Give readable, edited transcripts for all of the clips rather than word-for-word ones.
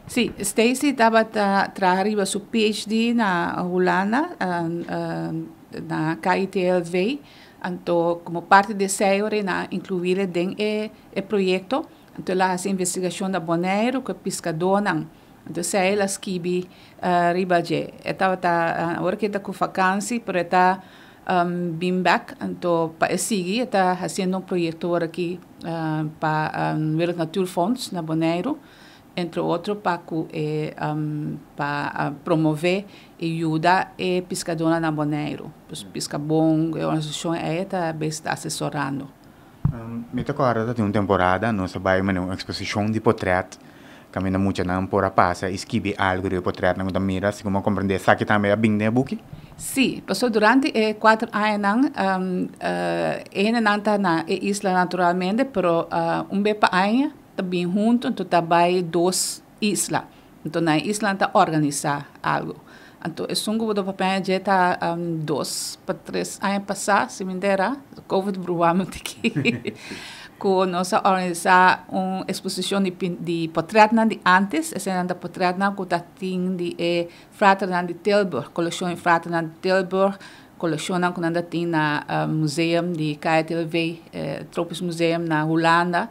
Si, Stacy tabata traha riba su PhD na Hulanda, na KITLV, anto como parti di esey nan a inclui den e proyecto, anto el a haci investigacion na Bonaire cu piscadonan. Anto esey el a skibi riba dje. E tabata awor cu e ta cu vakantie, pero e ta bin back, anto pa e sigui, e ta haciendo un proyecto awor aki pa Wereld Natuurfonds na Bonaire, entre otro pa promove y yuda e piscadonan na Bonaire. Pues Piscabon, e organisacion ey ta bes asesorando. Mi ta corda tin un temporada nos a bay un exposicion di portret, caminda muchanan por a pasa y skibi algo di portret nan mira, si como comprende, esaki tambe a bin den buki? Si, paso durante e 4 añanan, nan ta na e isla naturalmente, pero un bes pa aña ta bin hunto, anto ta bay dos isla. Anto na isla ta organisa algo. Anto esun cu bo papia ya ta 2 pa 3 aña pasa, si mi entera, COVID bruhamente aki. Cu nos a organisa un exposicion di portretnan di antes, esey ta portretnan cu tin di e Fraternan di Tilburg, coleccion di Fraternan di Tilburg, coleccion cu nan tin na museum di KITLV, Tropisch Museum na Hulanda.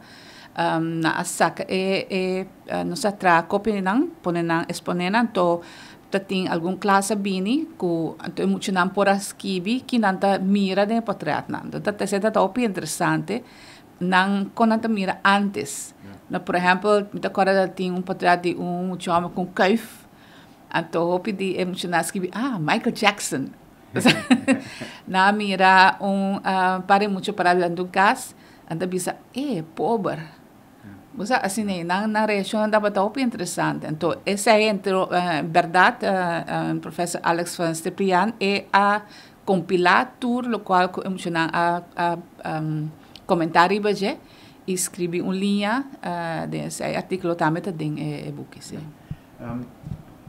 Nan a saca e nos a traha copia nan, pone nan, expone nan, anto ta tin algun klas a bini cu anto muchanan por a skibi kico nan ta mira den portret nan. Anto ta ta ta hopi interesante nan con nan ta mira antes. Na, por ehempel, mi ta corda tin un portret di un mucha homber cu kuif. Anto hopi di e muchanan a skibi, "Ah, Michael Jackson." Nan a mira un par mucha para den cas, anto bisa, "Eh, pober." Bo asina, ne, nan reaccion tabata hopi interesante. Anto, esey entre berdad, professor Alex van Stipriaan e a compila tur locual cu muchanan a comenta riba dje y skibi un liña di e articulo tambe ta den e buki, si.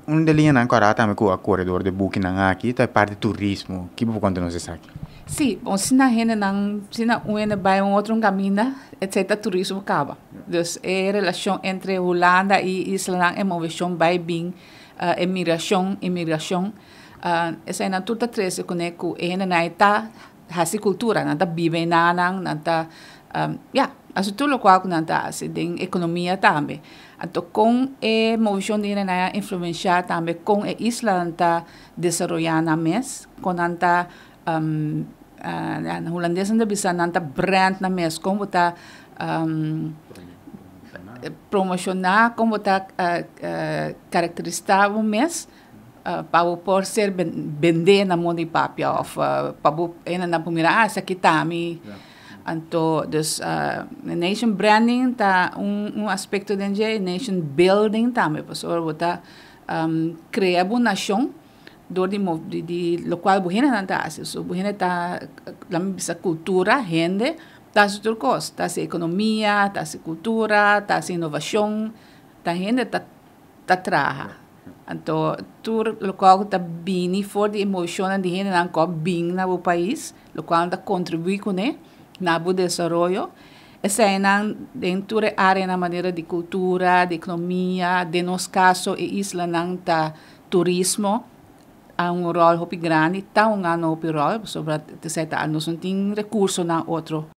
Un di e liñanan cu tambe cu a core door di bukinan aki, ta parti turismo. Kico bo por conta nos esaki? Si, bon, si na hende nan, si na un hende bay un otro caminda, etc. Turismo caba. Dus e relacion entre Hulanda y isla e movecion bay bin, emigracion, imigracion, esey nan tur ta trece cu e hende nan ta hasi cultura, nan ta biba nan, nan ta, ja, hasi tur locual cu nan ta hasi, den economia tambe. Anto, cu e movecion di hende nan influencia tambe cu e isla nan ta desaroya nan mes, cu nan ta na Hulandes nan ta bisa nan ta brand nan mes, con ta promociona, con ta caracterisa bo mes, pa por ser bende na mundo di papia of pa hende nan mira, "Ah, esaki ta mi." Anto, dus nation branding ta un aspecto den dje, nation building tambe, pasobra bo ta crea un nacion door di locual bo hende nan ta hasi. So bo hende ta laga bisa cultura, hende ta hasi tur cos, ta hasi economia, ta hasi cultura, ta hasi innovacion, ta hende ta traha. Anto, tur locual ta bini for di emocion di hende nan cu bin na e pais, locual ta contribui cu ne na bo desaroyo. Esey nan den tur area na manera di cultura, di economia, den nos caso e isla nan ta turismo, a un rol hopi grandi, ta un ano hopi rol, sobre te seta nos no tin recurso na otro.